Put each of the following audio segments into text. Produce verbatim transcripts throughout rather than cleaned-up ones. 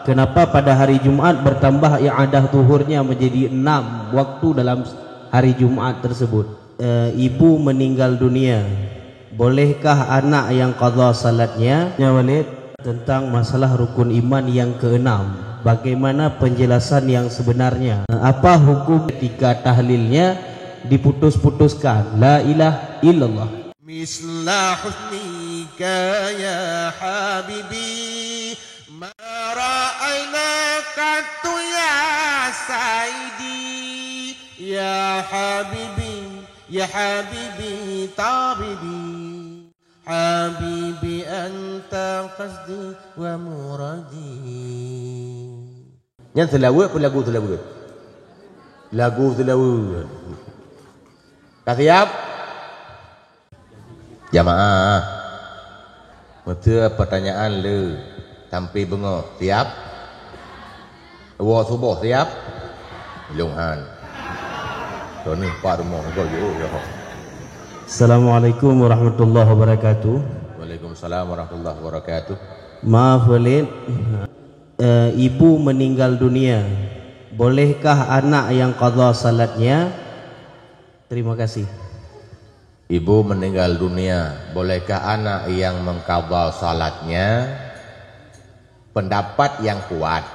Kenapa pada hari Jumat bertambah i'adah zuhurnya menjadi enam waktu dalam hari Jumat tersebut? Eh, ibu meninggal dunia. Bolehkah anak yang qadha salatnya? Ya, Walid, tentang masalah rukun iman yang keenam. Bagaimana penjelasan yang sebenarnya? Apa hukum ketika tahlilnya diputus-putuskan? La ilaha illallah. Misla husnika ya habibi, ma ra'aina qattu ya saidi, ya habibi, ya habibi tabibi, habibi anta qasdi wa muradi. Nyan seulaweuet pun lagu seulaweuet. Lagu seulaweuet. Ka siap? Jamaah. Meuseu pertanyaan le sampai beungoh siap? Woe suboh siap? Lôn han. Tony pak rumoh go yo. Assalamualaikum warahmatullahi wabarakatuh. Waalaikumsalam warahmatullahi wabarakatuh. Maaf, Walid. Eh, ibu meninggal dunia. Bolehkah anak yang qadha salatnya? Terima kasih. Ibu meninggal dunia, bolehkah anak yang mengqadha salatnya? Pendapat yang kuat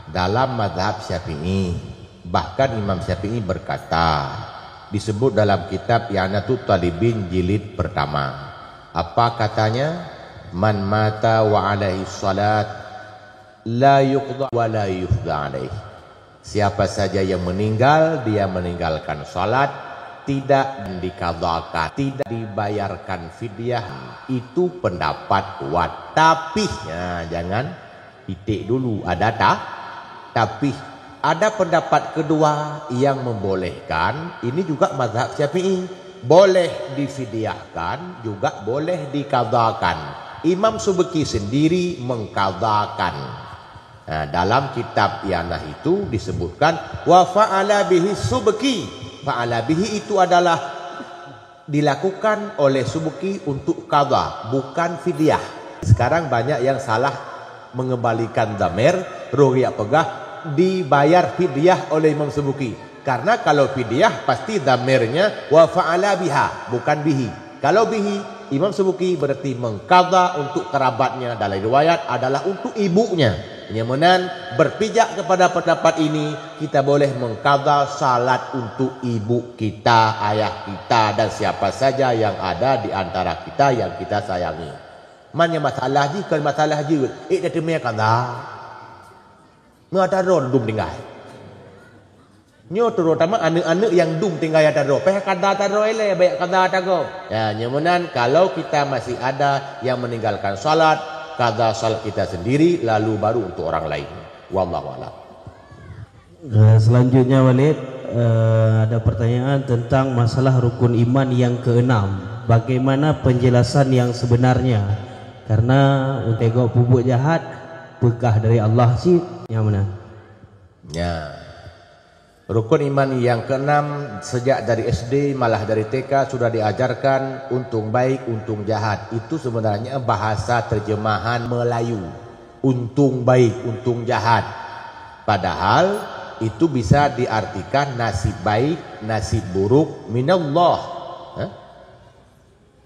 dalam mazhab Syafi'i, bahkan Imam Syafi'i berkata, disebut dalam kitab I'anatut Talibin jilid pertama. Apa katanya? Man mata wa alaihi salat la yuqda wa la yuqda alaih. Siapa saja yang meninggal, dia meninggalkan salat, tidak dikadhakan, tidak dibayarkan fidyah, itu pendapat kuat. Tapi, ya, jangan titik dulu, ada ta-, tapi. Ada pendapat kedua yang membolehkan, ini juga mazhab Syafi'i. Boleh difidyahkan, juga boleh dikadhakan. Imam Subki sendiri mengkadhakan. Nah, dalam kitab I'anah itu disebutkan, "Wa fa'ala bihi Subki." Fa'ala bihi itu adalah dilakukan oleh Subki untuk qadha, bukan fidyah. Sekarang banyak yang salah mengembalikan dhamir, roh riak peugah dibayar fidyah oleh Imam Subki. Karena kalau fidyah, pasti dhamirnya wa fa'ala biha, bukan bihi. Kalau bihi, Imam Subki berarti mengqadha untuk kerabatnya, dalam riwayat adalah untuk ibunya. Nyang meunan, berpijak kepada pendapat ini, kita boleh mengqadha salat untuk ibu kita, ayah kita, dan siapa saja yang ada di antara kita yang kita sayangi. Man nyang masalah jih, kon masalah jeuet, ék tateumé qadha. Nyoe ata droe dum tinggai. Nyoe terutama aneuk-aneuk nyang dum tinggai ata droe. Payah qadha ata droe ilée, bèk qadha ata gob. Ya, nyang meunan kalau kita masih ada yang meninggalkan salat, qadha salat kita sendiri, lalu baru untuk orang lain. Wallahu a'lam. Eh, selanjutnya, Walid, eh, ada pertanyaan tentang masalah rukun iman yang keenam. Bagaimana penjelasan yang sebenarnya? Karena untuk gob peubuet jahat, peugah dari Allah cit, nyang meunan. Ya. Rukun iman yang keenam, sejak dari S D, malah dari T K sudah diajarkan untung baik, untung jahat. Itu sebenarnya bahasa terjemahan Melayu. Untung baik, untung jahat. Padahal itu bisa diartikan nasib baik, nasib buruk minallah. Hah?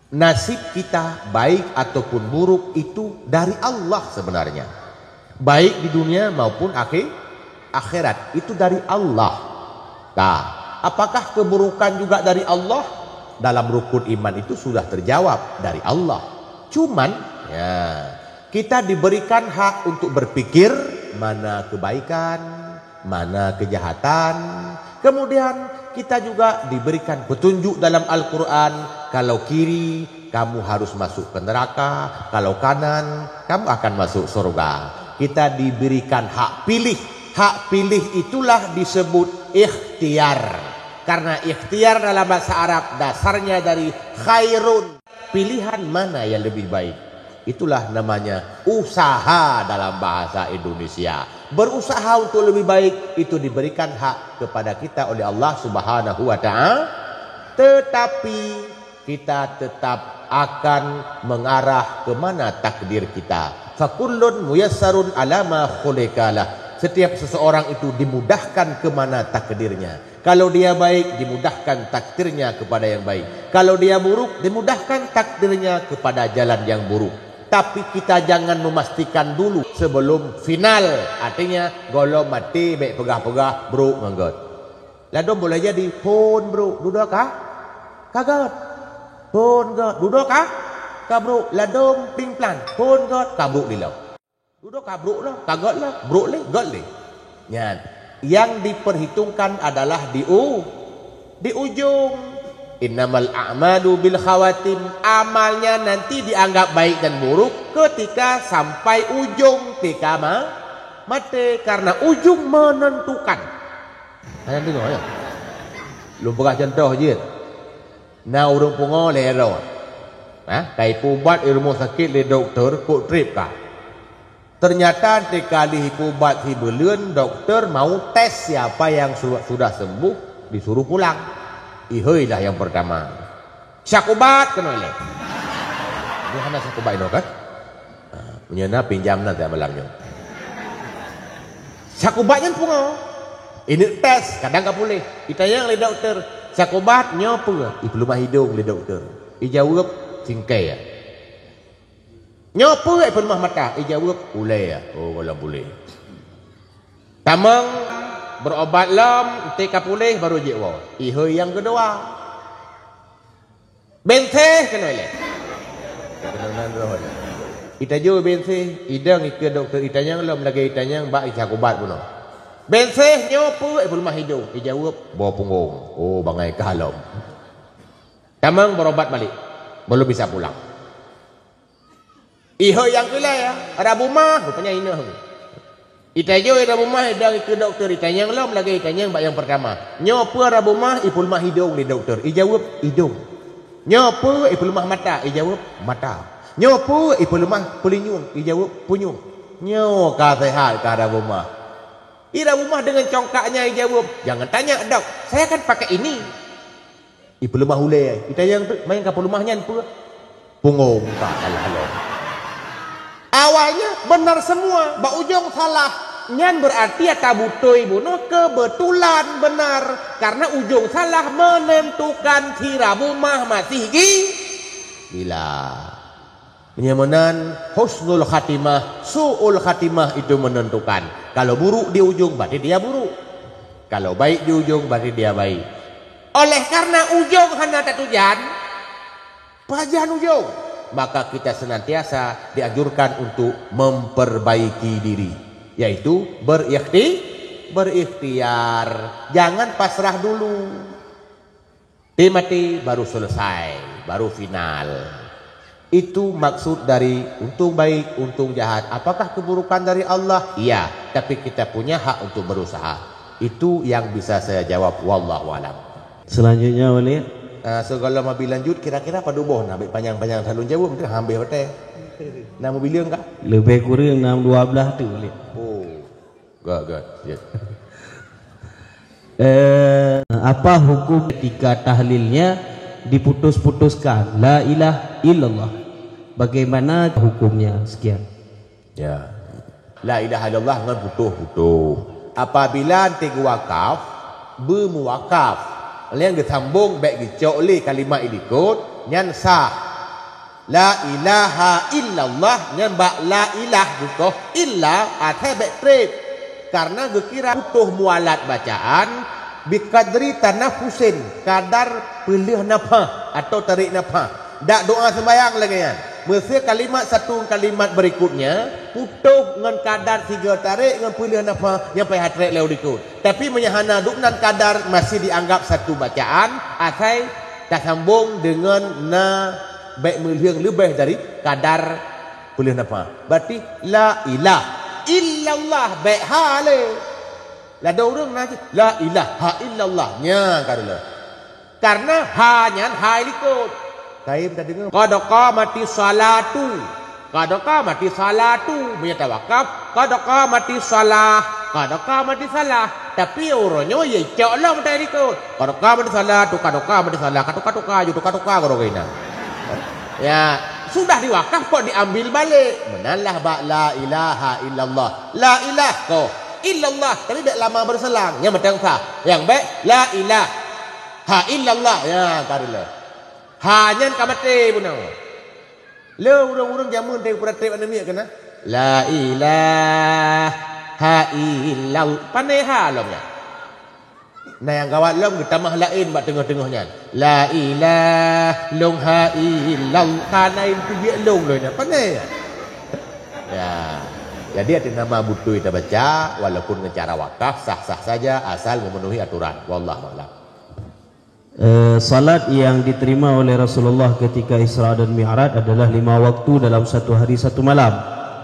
Nasib kita, baik ataupun buruk, itu dari Allah sebenarnya. Baik di dunia maupun akhir-, akhirat, itu dari Allah. Nah, apakah keburukan juga dari Allah? Dalam rukun iman itu sudah terjawab, dari Allah. Cuman, ya, kita diberikan hak untuk berpikir mana kebaikan, mana kejahatan. Kemudian, kita juga diberikan petunjuk dalam Al-Quran, kalau kiri, kamu harus masuk ke neraka, kalau kanan, kamu akan masuk surga. Kita diberikan hak pilih. Hak pilih itulah disebut ikhtiar. Karena ikhtiar dalam bahasa Arab dasarnya dari khairun. Pilihan mana yang lebih baik? Itulah namanya usaha dalam bahasa Indonesia. Berusaha untuk lebih baik, itu diberikan hak kepada kita oleh Allah Subhanahu wa Ta'ala. Tetapi, kita tetap akan mengarah ke mana takdir kita. Fakullun muyassarun ala ma khuliqa lah. Setiap seseorang itu dimudahkan ke mana takdirnya. Kalau dia baik, dimudahkan takdirnya kepada yang baik. Kalau dia buruk, dimudahkan takdirnya kepada jalan yang buruk. Tapi kita jangan memastikan dulu sebelum final. Artinya, gohlom maté bèk peugah-peugah brôk ngon gèt. Ladôm boleh jadi phôn brôk, dudoe ka, ka gèt. Phôn gèt, dudoe ka, ka brôk. Ladôm pling-plan, phôn gèt, ka brôk lé lom. Dudoe ka brôk lom, ka gèt lom, brôk lé, gèt lé. Nyan, yang diperhitungkan adalah di u-, di ujong. Innamal a'malu bil khawatim. Amalnya nanti dianggap baik dan buruk ketika sampai ujong, ketika ma-, maté, karena ujong menentukan. Hana deungoe, ya? Lôn peugah cuntoh jeuet. Na ureueng pungo lé droe. Ha? Ka ipeuubat i rumoh sakét lé dokto, kok trép ka. Ternyata teuka lheueh ipeuubat sibuleuen, dokto mau tes siapa yang su-, sudah sembuh, disuruh pulang. Ihôi lah yang pertama. Syak ubat keunoe lé. Nyoe hana syak ubat inoe kan? Ha, meunyoe na pinjam na tiep malam nyoe. Syak ubat nyan pungo. Ineuk tes, kadang ka puléh. Itanyong lé dokto, "Syak ubat nyoe peue?" Ipeuleumah idong lé dokto. Ijaweueb, "Singkée." "Nyoe peue?" Ipeuleumah mata. Ijaweueb, "Ulée." Oh, gohlom puléh. Tamong, beurubat lom, enteuk ka puléh, baru jeuet woe. Ihôi nyang keudua. "Bénséh keunoe lé." Keunong nan roh nyan. Itajô bénséh, idong ikeue dokto, itanyong lom lagée itanyong bak isyak ubat bunoe. "Bénséh nyoe peue?" Ipeuleumah idong. Ijaweueb, "Boh punggong." Oh, bangai ka lom. Tamong beurubat balek. Belum bisa pulang. Ihôi nyang keu lhée, "Rabu mah," rupanya inong. Itajô rabu mah, idong ikeue dokto, itanyong lom lagée itanyong bak nyang pertama. "Nyoe peue rabu mah?" Ipeuleumah idong lé dokto. Ijaweueb, "Idong." "Nyoe peue?" Ipeuleumah mata. Ijaweueb, "Mata." "Nyoe peue?" Ipeuleumah peulinyueng. Ijaweueb, "Punyueng." Nyoe ka seuhat ka rabu mah. I rabu mah deungon congkak nyan ijaweueb, "Jangan tanya, Dok. Saya kan pakai ini." Ipeuleumah ulée, itanyong teuk, "Manyang ka peuleumah nyan peue?" "Punggong ka." Alah lom. Awalnya benar semua, bak ujong salah. Nyan berarti ata beutôi bunoe kebetulan benar, karena ujong salah menentukan si rabu mah masih gi-, gila. Meunyoe meunan, husnul khatimah, su'ul khatimah itu menentukan. Kalau buruk di ujung, berarti dia buruk. Kalau baik di ujung, berarti dia baik. Oleh karena ujung hana tatujan, pajan ujung, maka kita senantiasa dianjurkan untuk memperbaiki diri, yaitu berikhti-, berikhtiar. Jangan pasrah dulu. Ti maté baru selesai, baru final. Itu maksud dari untung baik, untung jahat. Apakah keburukan dari Allah? Iya, tapi kita punya hak untuk berusaha. Itu yang bisa saya jawab. Wallahu alam. Selanjutnya, Wali. Ah, so, kalau mabi lanjut, kira-kira padum boh na, bèk panjang-panjang that lôn jaweueb, mungkin hambeh watèe. Na mubileung kah? Lebih kurang enam dua belas tu, Wali. Oh. Good, good. Yes. Eh, apa hukum ketika tahlilnya diputus-putuskan? La ilaha illallah. Bagaimana hukumnya? Sekian. Ya. La ilaha illallah ngon putoh-putoh. Apabila teuwakaf, beumuwakaf, nyang geusambong bèk geucok lé kalimat ilikot, nyan sah. La ilaha illallah nyan bak la ilah geukoh illa asai bèk trép. Karena geukira putoh mualat bacaan biqadri tanafusin, kadar peuleueh nafah atau tarék nafah. Dak doa seumbahyang lagèe nyan. Meusé kalimat satu kalimat berikutnya putoh ngon kadar sigoe tarék ngon peuleueh nafah nyang payah trép lé likot. Tapi meunyoe hana dubnan kadar masih dianggap satu bacaan asai tasambong deungon na bèk meulheueng leubeh dari kadar peuleueh nafah. Berarti la ilah illallah bèk ha lé. Ladôm ureueng na cit, la ilaha illallah. Nya ka dulu. Karena ha nyan hai likot. Kai meuta deungoe. Qad qamati salatu. Qad qamati salatu. Meunyoe tawakaf, qad qamati salah. Qad qamati salah. Tapi uroe nyoe ye cok lom tai likot. Qad qamati salatu, qad qamati salah. Katuka-tuka ju, tuka-tuka goro geuina. Ya, Sudah diwakaf kok diambil balik. Meunan lah bak la ilaha illallah. La ilah ko. Illallah. Tapi bèk lama beurselang. Nyang mantong sah. Nyang bèk la ilaha illallah. Ya, ka reuloh. Ha nyan ka maté bunoe. Le ureueng-ureueng jameun teuh peureuteb aneuk miet keunan. La ilaha illallah. Pane ha lom nyan. Nah, nyang gawat lom geutamah laén bak teungoh-teungoh nyan. La ilah lung ha illallah. Ka laén peujiek lung lôn nyan. Pane nyan. Ya. Jadi, até nama beutôi tabaca, walaupun ngon cara wakaf, sah-sah saja, asal memenuhi aturan. Wallahu a'lam. Eh, salat yang diterima oleh Rasulullah ketika Isra dan Mi'raj adalah lima waktu dalam satu hari satu malam.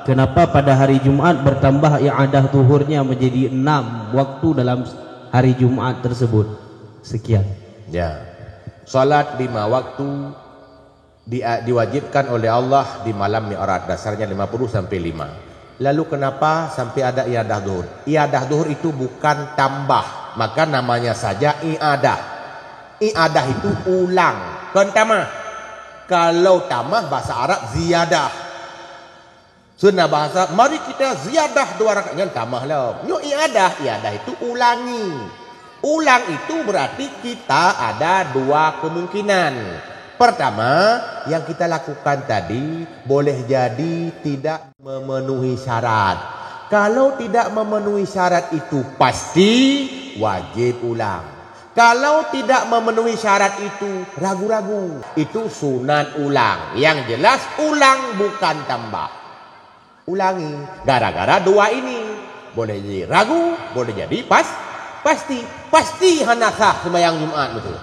Kenapa pada hari Jumat bertambah i'adah zuhurnya menjadi enam waktu dalam hari Jumat tersebut? Sekian. Ya. Salat lima waktu di-, diwajibkan oleh Allah di malam Mi'raj, dasarnya lima puluh sampai lima. Lalu kenapa sampai ada i'adah zuhur? I'adah zuhur itu bukan tambah, maka namanya saja i'adah. I'adah itu ulang, kon tamah. Kalau tamah bahasa Arab ziyadah. Seunah bahasa, mari kita ziyadah dua rakaat, nyan tamah lom. Nyoe i'adah, i'adah itu ulangi. Ulang itu berarti kita ada dua kemungkinan. Pertama, yang kita lakukan tadi boleh jadi tidak memenuhi syarat. Kalau tidak memenuhi syarat itu pasti wajib ulang. Kalau tidak memenuhi syarat itu ragu-ragu, itu sunat ulang. Yang jelas ulang bukan tambah. Ulangi, gara-gara dua ini. Boleh jadi ragu, boleh jadi pas, pasti. Pasti hana sah sembahyang Jumat beutôi.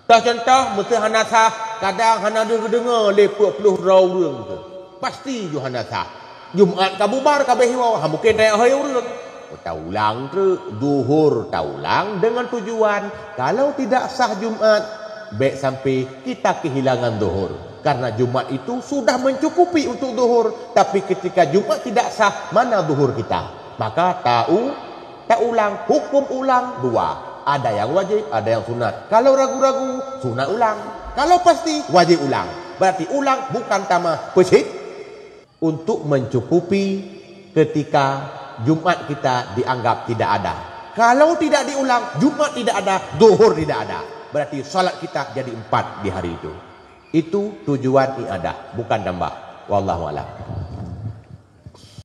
Toh contoh, meusé hana sah, kadang hana deuh geudeungoe lé peuet ploh droe ureuëng tu. Pasti ju hana sah. Jumat ka bubar, ka abéh woe, ha mungken tajak hôi ureuëng. Taulang treuk, zuhur taulang dengan tujuan, kalau tidak sah Jumat, bék sampai kita kehilangan zuhur. Karena Jumat itu sudah mencukupi untuk zuhur, tapi ketika Jumat tidak sah, mana zuhur kita? Maka tau Taulang, hukum ulang dua. Ada yang wajib, ada yang sunat. Kalau ragu-ragu, sunat ulang. Kalau pasti, wajib ulang. Berarti ulang bukan tamah, peucit untuk mencukupi ketika Jumat kita dianggap tidak ada. Kalau tidak diulang, Jumat tidak ada, zuhur tidak ada. Berarti salat kita jadi empat di hari itu. Itu tujuan i'adah, bukan tambah. Wallahu a'lam.